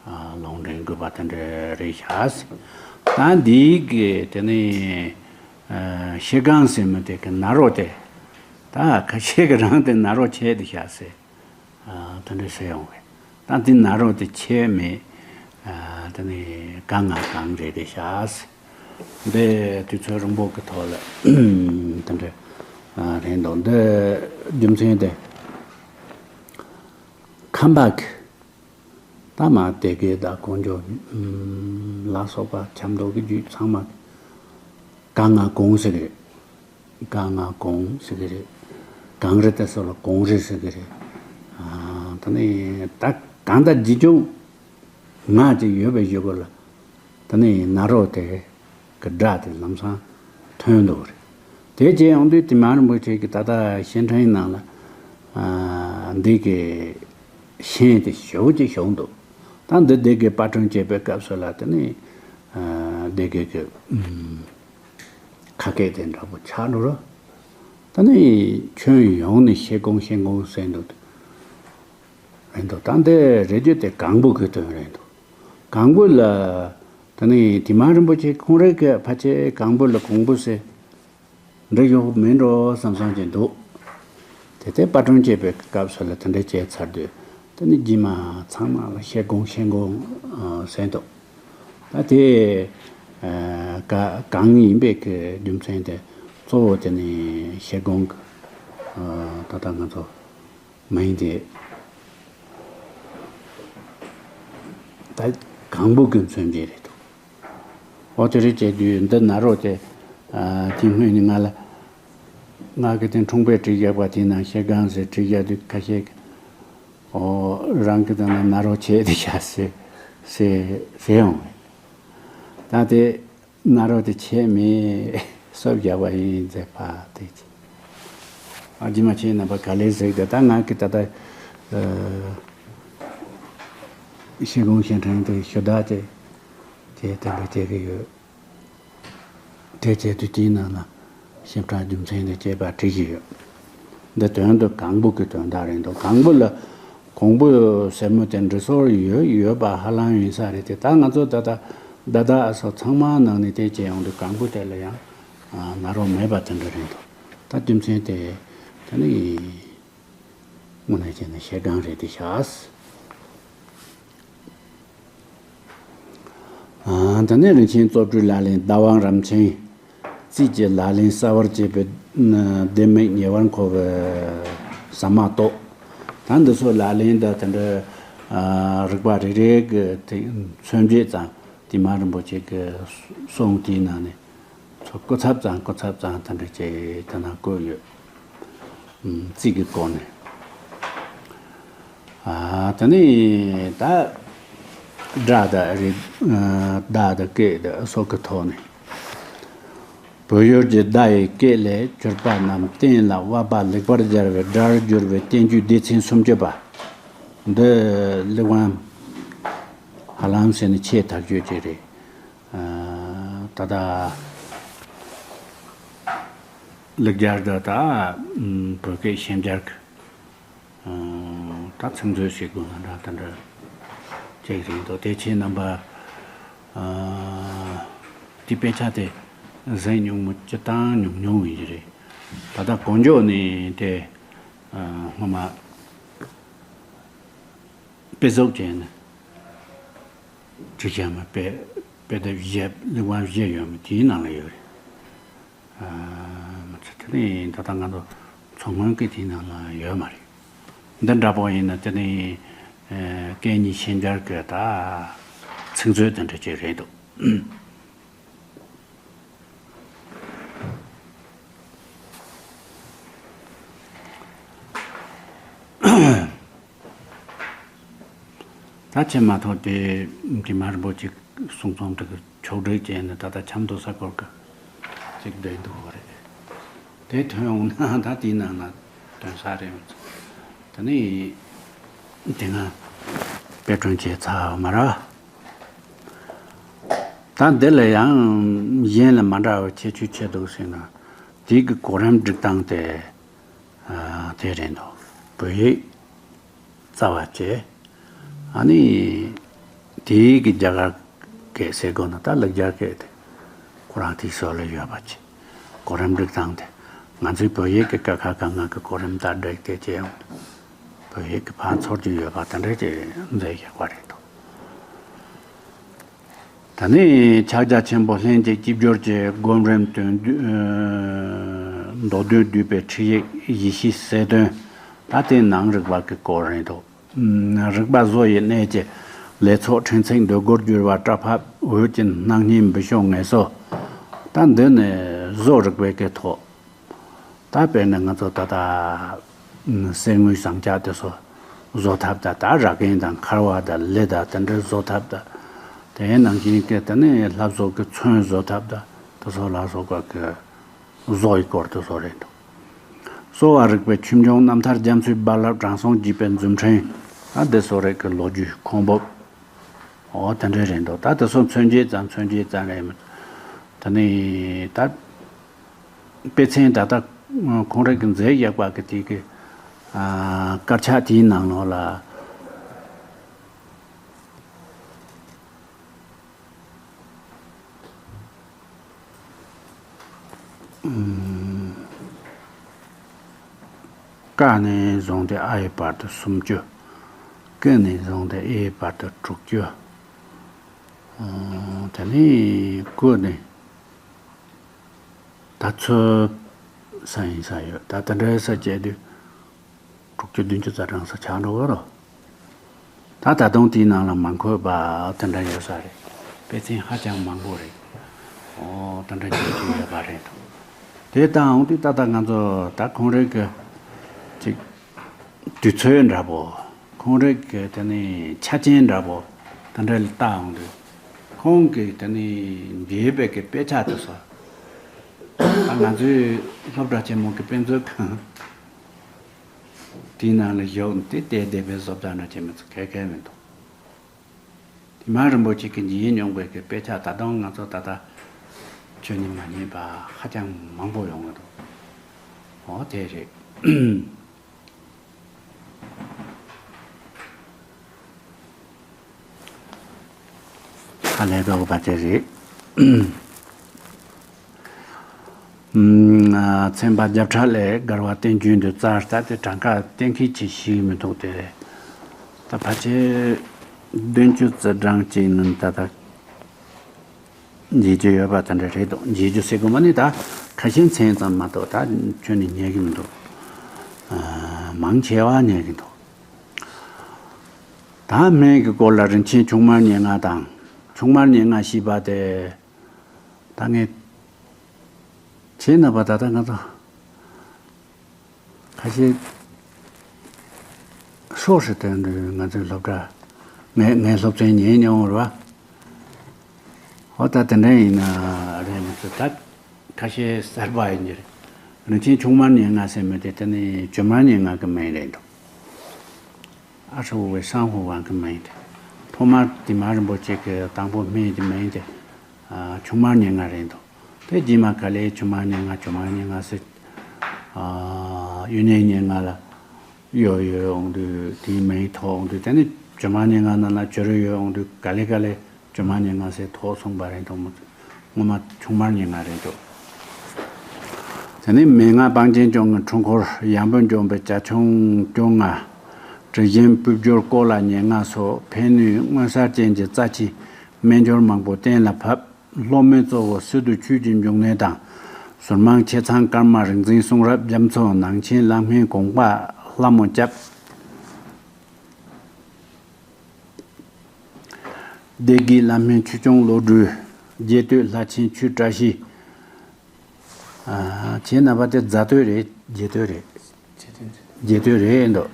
ཨ་ལུང་འདྲེན་དགོས་པ་དེ་འདྲ་རེད་ཤག་ད་འདིའི་གི་དེ་ནི་ཨ་ཤེལ་སྒོང་ཟེར་མི་དེ་གི་ནཱ་རོ་དེ་ད་ཁ་ཤས་ཀྱི་རང་དེ་ནཱ་རོ་ཆད་དེ་ཤག་ཟེར། ཨ་དེ་འདྲ་ཟེར་ཡོང་བས། ད་འདི་ནཱ་རོ་དེ་ཆད་མེད། ཨ་དེ་ནི་གང་ང་གང་རེད་དེ་ཤག་ཟེར། འདི་དུས་ཚོད་རིང་པོ་གི་ཐོག་ལ་དེ་འདྲ་ཨ་རེད་འདུག་འདི་རྒྱུ་མཚན་དེ་ཁམས་པ་གི་ད་མ་སྡེ་དགེ་དང་ཀོང་ཇོ་ཨུམ་ལ་སོགས་པ་ཆབ་མདོ་གི་རྒྱུད་ཚང་མ་གང་ང་གང་ཟེར་གི་རེད། གང་ང་གང་ཟེར་གི་རེད། གངས་རི་དེ་ཚོ་ལ་གངས་རི་ཟེར་གི་རེད། ཨ་ད་ནི་ད་གང་ལྟར་རྗེས་འཇུག་ང་ཅིག་ཡོད་པའི་གཞུག་གུ་ལ་ད་ནི་ནཱ་རོ་དེ་གི་སྒྲ་དེ་ལམ་སང་ཐོན་འདུག་རེད། དེ་བྱས་ཡོང་དུས་དེ་མ་རིན་པོ་ཆེ་གི་ད་ལྟ་ཤེར་ཕྲེང་ནང་ལ་ཨ་འདི་གི་ཤན་དེ་ཞེ་པོ་ཅིག་ཞུགས་འདུག་ད་འདི་སྡེ་དགེ་པར་སྐྲུན་བྱེད་པའི་སྐབས་སུ་ལ་དེ་ནི་སྡེ་དགེ་གི་ཁ་སྐད་དེ་འདྲ་པོ་ཆགས་འགྲོ་རོ། ད་ནི་ཁྱོན་ཡོངས་ནས་ཤེལ་སྒོང་ཤེལ་སྒོང་ཟེར་འདུག་རེད་འདུག་ད་འདི་རེ་རྒྱུ་དེ་གང་པོ་གི་དོན་རེད་འདུག་གང་པོ་ལ་ད་ནི་དེ་མ་རིན་པོ་ཆེ་ཁོང་རང་གི་ཕལ་ཆེར་གང་པོ་ལ་གོང་པོ་ཟེར། འདྲ་ཡོག་མིན་འགྲོ་བསམ་བསམ་གྱི་འདུག་དེ་ལྟར་པར་སྐྲུན་བྱེད་པའི་སྐབས་སུ་ལ་དེ་འདྲ་བྱས་ཚར་དུས་དེ་ནི་རྗེས་མ་ཚང་མ་ལ་ཤེལ་སྒོང་ཤེལ་སྒོང་ཟེར་འདུག་ད་དེ་ག་གང་ཡིན་པའི་གི་རྒྱུ་མཚན་དེ་གཙོ་བོ་དེ་ནི་ཤེལ་སྒོང་གི་ད་ལྟ་ང་ཚོ་མ་ཡིན་ཏེ། ད་གང་པོ་ཀུན་མཚོན་གྱི་རེད་འདུག་འོ་དེ་རེད་བྱས་དུས་འདི་ན་རོ་དེ་དེ་སྔོན་ནས་ང་ལ་ང་གི་དེ་འཁྲུངས་པའི་བྲིས་རྒྱག་པ་དེ་ནང་ཤེལ་སྒང་ཟེར་བྲིས་རྒྱག་དུས་ཁ་ཤས་ཀྱིས་འོ་རང་གི་དེ་ན་ན་རོ་བྱས་དེ་བྱ་ཟེར་ཟེར་ཟེར་ཡོང་བས་ད་དེ། ན་རོ་དེ་ཆད་མེད་སོབ་རྒྱག་པ་ཡིན་ཟེར་ཕ་དེ་ཅི། ཨ་རྗེས་མ་ཁྱེད་རྣམ་པ་ག་ལེར་གཟིགས་དེ་ད་ང་གི་ད་ལྟ་ཤེལ་སྒོང་ཤེལ་ཕྲེང་དེ་ཞུ་དག་དེ་དེ་དེ་འདྲ་བྱེད་ཀྱི་ཡོད། དེ་བྱས་དུས་དེའི་ནང་ན། ཞིབ་ཕྲ་རྒྱུ་མཚན་དང་བཅས་པ་བྲིས་ཀྱི་ཡོད། འདི་དོན་དུ་གང་པོ་གི་དོན་དག་རེད་འདུག་གང་པོ་ལ་གོང་པོ་ཟེར་མོ་དེ་འབྲི་སྲོལ་ཡོད་ཡོད་པ་ཧ་ལམ་ཡིན་ས་རེད་དེ་ད་ང་ཚོ་ད་ལྟ་ད་ལྟ་ཨ་སོགས་ཚང་མ་ནང་ནས་དེ་བྱས་ཡོང་དུས་གང་པོ་དེ་ལ་ཡང་ན་རོ་མེད་པ་དེ་འདྲ་རེད་འདུག་ད་རྒྱུ་མཚན་དེ་དེ་ནི་དངོས་གནས་བྱས་ན་ཤེལ་སྒང་རེད་དེ་ཤག་ཨ་དེ་ནས་རིན་ཆེན་གཙོ་བཀྲུའི་ལག་ལེན་ཟླ་དབང་རབ་ཆེན་རྩིས་ཀྱི་ལག་ལེན་གསལ་བར་བྱེད་པའི་ལྡེ་མིག་ཉེ་བར་མཁོ་བའི་ཟ་མ་ཏོག་ད་འདི་ཚོ་ལག་ལེན་དང་དེ་འདྲའི་རིག་པ་རེ་རེ་གི་དེ་མཚོན་བྱེད་ཙམ་དེ་མ་རིན་པོ་ཆེ་གི་གསུང་དེའི་ནང་ནས་ཚོ་སྐུ་ཚབ་ཙམ་སྐུ་ཚབ་ཙམ་དེ་འདྲ་བྱས་དེ་ན་བཀོད་ཡོད། རྩིས་ཀྱི་སྐོར་ནས། ཨ་དེ་ནས་ད་སྒྲ་དང་རིག་ཨ་བརྡ་དང་སྐད་དང་སོགས་ཀྱི་ཐོག་ནས། བོད་ཡུལ་གྱི་བརྡ་ཡི་སྐད་ལས་གྱུར་པ་རྣམས་གཏན་ལ་དབབ་པ་ལེགས་པར་སྦྱར་བའི་སྒྲར་བསྒྱུར་བའི་བསྟན་བཅོས་སྡེ་ཚན་སུམ་ཅུ་པ། འདི་གླེགས་བམ་ཧ་ལམ་ཟེར་ནས་ཆེས་ཐག་ཆོད་ཅིག་རེད། ཨ་ད་ལྟ་ལེགས་སྦྱར་འདི་དག་བོད་སྐད་ཤན་སྦྱར་གྱི་ད་ཚིག་མཛོད་ཞིག་དགོས་ན་འདྲ་ད་འདྲ་ཅིག་རེད་འདུག་དེ་ཁྱེད་རྣམ་པ་དེ་དཔེ་ཆ་དེ་གཟིགས་མྱོང་མི་སྤྱིར་བཏང་ཉུང་ཉུང་ཡིན་གྱི་རེད། ད་ལྟ་གོ་འཇོག་ནས་དེ་སྔོན་མ་དཔེ་གཟུགས་ཅན་ནི། བྲིས་བཞག་མ་དཔེ་དཔེ་དེབ་བཞི་གླེགས་བམ་བཞི་ཡོད་མི་དེའི་ནང་ལ་ཡོད་རེད། ཨ་མ་ཚད་དེ་ནི་ད་ལྟ་ང་ཚོ་མཚོ་སྔོན་གྱི་དེའི་ནང་ལ་ཡོད་མ་རེད། འདི་འདྲ་པོ་ཡིན་ན་དེ་ནི་སྐད་གཉིས་ཤན་སྦྱར་གྱི་ད་ཚིག་མཛོད་དེ་འདྲ་ཅིག་རེད་འདུག་ད་ཁྱེད་མ་ཐོག་དེ་དྲི་མ་རིན་པོ་ཆེ་གསུང་རྩོམ་དེ་གི་ཕྱོགས་སྒྲིག་བྱས་ནས་ད་ལྟ་ཆབ་མདོ་ས་སྐོར་གི་ཅིག་བསྡད་འདུག་གོ་རེད། དེ་ཐོན་འོང་ན་ད་དེའི་ནང་ན་ཐོན་ས་རེད། དེ་ནི་དེ་སྔ་དཔེ་སྐྲུན་བྱས་ཚར་མ་རེད། ད་འདི་ལ་ཡང་གཞན་ལ་མ་འདྲ་བའི་ཁྱད་ཆོས་ཆེ་འདུག་ཟེར་ན། དེ་གི་གོ་རིམ་སྒྲིག་སྟངས་དེ་དེ་རེད་འདུག་བོད་ཡིག་རྩ་བ་བྱས། ཨ་ནི་དེ་གི་རྒྱ་གར་སྐད་ཟེར་དགོས་ན་ད་ལེགས་སྦྱར་སྐད་དེ་ཁོ་རང་དེའི་ཞོར་ལ་ཡོད་པ་བྱས། གོ་རིམ་སྒྲིག་སྟངས་དེ་ང་ཚོའི་བོད་ཡིག་གི་ཀ་ཁ་ག་ང་གི་གོ་རིམ་དང་སྒྲིག་དེ་བྱས་ཡང་བོད་ཡིག་གི་ཕར་ཚུར་གྱི་ཡོད་པ་དེ་འདྲ་ཅིག་མཛད་བཞག་པ་རེད་འདུག་ད་ནི་ཕྱག་རྒྱ་ཆེན་པོ་ལྷན་ཅིག་སྐྱིབས་སྦྱོར་གྱི་སྒོམ་རིམ་དོན་བསྡུ་མདོ་དོན་བསྡུས་པའི་ཁྲིད་ཡིག་བཞི་བཅུ་ཞེ་བདུན། ད་དེ་ནང་རིག་པ་གི་སྐོར་རེད་འདུག་རིག་པ་བཟོ་ཡི་གནས་ཀྱི་ལས་ཚོགས་ཕྲན་ཚེགས་འདོད་རྒུར་གྱུར་པ་སྐྲ་ཕབ་འོད་ཀྱི་སྣང་བརྙན་འབུད་ཤོག་ངལ་གསོ། ད་འདི་ནི་བཟོ་རིག་པའི་གི་ཐོག་ད་དཔེར་ན་ང་ཚོ་ད་ལྟ་གསེར་དངུལ་ཟངས་ལྕགས་དེ་ཚོ་བཟོ་ཐབས་དང་ད་ར་གན་དང་འཁར་བ་དང་ལི་དང་དེ་འདྲའི་བཟོ་ཐབས་དང་དེའི་ནང་བཞིན་གྱི་དེ་ནས་ལྷ་བཟོ་གི་ཚོན་བཟོ་ཐབས་དང་དེ་ཚོ་ལ་སོགས་པ་གི་བཟོ་ཡི་སྐོར་དེ་ཚོ་རེད་འདུག་གསོ་བ་རིག་པའི་ཆོས་འབྱུང་རྣམ་ཐར་རྒྱ་མཚོའི་རྦ་རླབས་དྲང་སྲོང་བརྒྱུད་པའི་རྫུ་ཕྲན་ད་དེ་ཚོ་རེད་གི་ལོ་རྒྱུས་ཁོང་འབོབ། འོ་དེ་འདྲ་རེད་འདུག་ད་དེ་ཚོ་མཚོན་བྱེད་ཙམ་མཚོན་བྱེད་ཙམ་རེད་མི། ད་ནི་ད་དཔེ་མཚོན་ད་ལྟ་ཁོང་རང་གི་མཛད་བཞག་པ་གི་དེ་གི་དཀར་ཆག་དེའི་ནང་ལོགས་ལ། ཀ་ནས་བཟུང་སྟེ་ཨ་ཡི་བར་དུ་སུམ་ཅུ། ཀི་ནས་བཟུང་སྟེ་ཨེ་ཡི་བར་དུ་དྲུག་ཅུ། དེ་ནས་ཀུ་ནས་ད་ཚོད་ས་ཡིན་ས་ཡོད། ད་དེ་འདྲའི་ས་བཅད་དུས། དྲུག་ཅུ་བདུན་ཅུ་རྩ་གྲངས་སུ་ཆགས་འགྲོ་གི་རོ། ད་ད་དུང་དེའི་ནང་ལ་མ་འཁོད་པ་དེ་འདྲ་ཡོད་ས་རེད། དཔེ་མཚོན་ཧ་ཅང་མང་པོ་རེད། ཨོ་དེ་འདྲ་བྱེད་རྒྱུ་ཡོད་པ་རེད་འདུག་དེ་ལྟ་འོང་དུས་ད་ལྟ་ང་ཚོ་ད་ཁོང་རང་གི་ཅིག་དུས་ཚོད་འདྲ་པོ། ཁོང་རང་གི་དེ་ནི་ཆ་རྐྱེན་འདྲ་པོ་དེ་འདྲ་ལ་ལྟ་འོང་དུས། ཁོང་གི་དེ་ནི་འདས་པའི་གི་དཔེ་ཆ་དེ་ཚོ། ད་ང་ཚོའི་སློབ་གྲྭ་ཆེན་མོ་གི་དཔེ་མཛོད་ཁང་། དེའི་ནང་ལ་བཞུགས་ཏེ་བལྟས་བསྡད་པའི་བཟོ་ལྟ་འདྲ་བྱེད་མི་ཚོ་ག་གེ་མི་འདུག་དེ་མ་རིན་པོ་ཆེ་གི་མཇལ་མྱོང་བའི་གི་དཔེ་ཆ་ད་དུང་ང་ཚོ་ད་ལྟ་ཁྱོན་ནས་མ་རྙེད་པ་ཧ་ཅང་མང་པོ་ཡོང་གི་འདུག་འོ་དེ་རེད། ཧ་ལས་པའི་འོས་པ་དེ་རེད། ཨུམ། ཚན་པ་བརྒྱ་ཕྲག་ལས་དགར་བ་བསྟན་བཅོས་འདི་རྩ་ལྟ་སྟེ་གྲངས་ཀ་གཏན་འཁེལ་གྱིས་ཤེས་མི་ཐུབ་སྟེ། ད་ཕལ་ཆེར་བདུན་ཅུ་རྩ་གྲངས་ཅིག་ནི་ད་ལྟ་མཇལ་རྒྱུ་ཡོད་པ་དེ་འདྲ་རེད་འདུག་མཇལ་རྒྱུ་ཟེར་དགོས་མ་ནི་ད་ཁ་ཤས་མཚན་ཙམ་མ་གཏོགས་ད་ཁྱོན་ནས་རྙེད་ཀྱི་མི་འདུག་ཨ། མང་ཆེ་བ་རྙེད་ཀྱི་འདུག་ད་སྨན་གྱི་སྐོར་ལ་རིན་ཆེན་ཆུང་མར་སྙན་ངག་དང་། ཆུང་མར་སྙན་ངག་ཞེས་པ་དེ་ད་ངས་བྱས་ན་པ་ད་ལྟ་ང་ཚོ་ཁ་ཤས་ཤོག་ཧྲིལ་དོན་དུ་ང་ཚོའི་སློབ་གྲྭ་ངས་ངའི་སློབ་ཚན་ཉན་མྱོང་བ་རེད་བ། འོ་ད་དེ་འདྲ་ཡིན་ན་རེད་མི་ཚོ་ད་ཁ་ཤས་གསར་པ་ཡིན་གྱི་རེད། རིན་ཆེན་ཆུང་མར་སྙན་ངག་ཟེར་མི་དེ་དེ་ནི་ཇོ་མར་སྙན་ངག་གི་མིང་རེད་འདུག་ཨ་ཧྲི་ཝུ་ཝེ་ཧྲང་ཧུ་ཝང་གི་མིང་དེ། ཐོག་མར་དེ་མ་རིན་པོ་ཆེ་གི་དང་པོ་སྨན་གྱི་མིང་དེ་ཨ་ཆུང་མར་སྙན་ངག་རེད་འདུག་དེ་རྗེས་མ་ག་ལེར་ཆུང་མར་སྙན་ངག་ཆུང་མར་སྙན་ངག་ཟེར། ཨ་གཡུ་སྙན་སྙན་ངག་ལ་གཡོ་ཡོད་འོང་དུས་དེའི་མིང་ཐོགས་འོང་དུས་དེ་ནི་ཇོ་མར་སྙན་ངག་ནང་ལ་གྱུར་ཡོད་འོང་དུས་ག་ལེ་ག་ལེ། ཇོ་མར་སྙན་ངག་ཟེར་ཐོགས་སོང་པ་རེད་འདུག་སྔོན་མ་ཆུང་མར་སྙན་ངག་རེད་འདུག་དེ་ནས་མན་ངག་སྤང་རྒྱན་སྐྱོང་གི་འཁྲུལ་འཁོར། ཡང་པོ་འཇོམས་པའི་བྱ་ཁྱུང་སྐྱོང་ལྔ། དྲི་ཞིམ་སྤོས་སྦྱོར་ཀོ་ལ་སྙན་ངག་སོགས་ཕན་ནུས་མངོན་གསལ་ཅན་གྱི་རྩ་ཆེའི་སྨན་སྦྱོར་མང་པོ་གཏན་ལ་ཕབ། སློབ་མའི་གཙོ་བོ་སི་ཏུ་ཆོས་ཀྱི་འབྱུང་གནས་དང་། ཟུར་མང་ཆེ་ཚང་ཀརྨ་རིག་འཛིན་གསུང་རབ་རྒྱ་མཚོ་ནང་ཆེན་བླ་སྨན་དགོངས་པ་ལྷ་མོ་སྐྱབས། སྡེ་དགེའི་བླ་སྨན་ཆོས་སྐྱོང་བློ་གྲོས། རྒྱས་སྟོད་ལྷ་ཆེན་ཆོས་བཀྲ་ཤིས། ཨ། བྱས་ན་པ་དེ་རྫ་སྟོད་རེད། རྒྱས་སྟོད་རེད། རྒྱས་སྟོད་རེད་འདུག་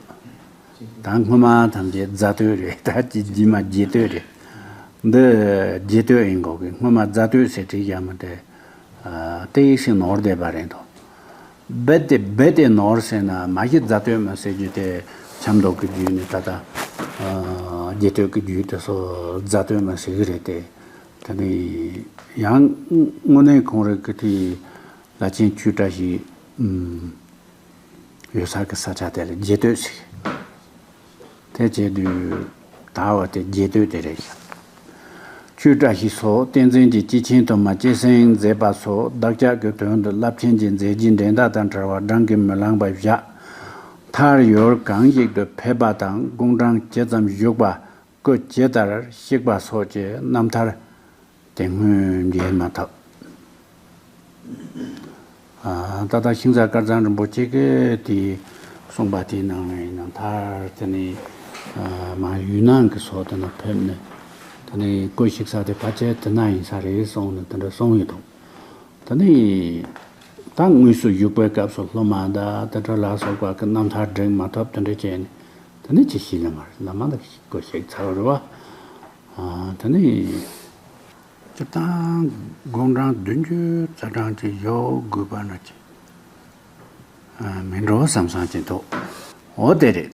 ད་སྔོན་མ་ཐམས་ཅད་རྫ་སྟོད་རེད། ད་ཅི་རྗེས་མ་རྒྱས་སྟོད་རེད། འདི་རྒྱས་སྟོད་ཡིན་དགོས་གི་སྔོན་མ་རྫ་སྟོད་ཟེར་བྲིས་ཡ་མི་དེ། ཨ། དེ་ཡི་ཞིག་ནོར་བསྡད་པ་རེད་འདུག་རྦད་དེ་རྦད་དེ་ནོར་ཟེར་ན་མ་གཞི་རྫ་སྟོད་མ་ཟེར་རྒྱུ་དེ་ཆབ་མདོ་གི་རྒྱུད་ནས་ད་ལྟ་རྒྱས་སྟོད་ཀྱི་རྒྱུད་དེ་ཚོ་རྫ་སྟོད་མ་ཟེར་གི་རེད་དེ། དེ་ནས་ཡང་དངོས་གནས་ཁོང་རང་གི་དེ་ལྷ་ཆེན་ཆོས་བཀྲ་ཤིས་ཡོད་ས་གི་ས་ཆ་དེ་ལ་རྒྱས་སྟོད་ཟེར། དེ་བྱས་དུས་ད་བ་དེ་རྒྱས་སྟོད་དེ་རེད། ཆོས་བཀྲ་ཤིས་སོགས་བསྟན་འཛིན་གྱི་སྐྱེས་ཆེན་དུ་མ་སྐྱེད་སྲིང་མཛད་པ་སོགས་བདག་ཅག་གི་དོན་དུ་རླབས་ཆེན་གྱི་མཛད་རྗེས་འགྲན་ཟླ་དང་བྲལ་བ་བགྲང་གིས་མི་ལང་བ་བཞག་མཐར་ཡུལ་གང་ཞིག་ཏུ་ཕེབས་པ་དང་དགུང་གྲངས་ཇི་ཙམ་བཞུགས་པ། སྐུ་ཇི་ལྟར་གཤེགས་པ་སོགས་ཀྱི་རྣམ་ཐར་དེ་སྔོན་མཇལ་མ་ཐུབ། ཨ། ད་ལྟ་ཤིང་བཟའ་དཀར་གཙང་རིན་པོ་ཆེ་གིས་དེ་གསུངས་པ་དེའི་ནང་ནས་ཡིན་ན་མཐར་དེ་ནས་ཨ་མར་ཡུལ་ནང་གི་ཕྱོགས་དེ་ན་ཕེབས་ནས་དེ་ནས་སྐུ་གཤེགས་ས་དེ་ཕལ་ཆེར་དེ་ན་ཡིན་ས་རེད་གསུངས་ནས་དེ་འདྲ་གསུངས་ཡོད་དོ། དེ་ནས་ད་དངོས་སུ་བཞུགས་པའི་སྐབས་སུ་སློབ་མ་དང་དེ་འདྲ་ལ་སོགས་པ་གི་རྣམ་ཐར་འགྲིག་མ་ཐུབ་དེ་འདྲ་བྱས་ནས་དེ་ནས་ཅི་ཞིག་ལ་མར་བླ་མ་དང་སྐུ་གཤེགས་ཚར་བ་རེད་བ། ཨ། དེ་ནས་སྤྱིར་བཏང་དགུང་གྲངས་བདུན་ཅུ་རྩ་གྲངས་ཅིག་ཡོད་དགོས་པ་ན་ཅི། ཨ། མི་འགྲོ་བསམ་བསམ་ཅིག་འདུག་འོ་དེ་རེད།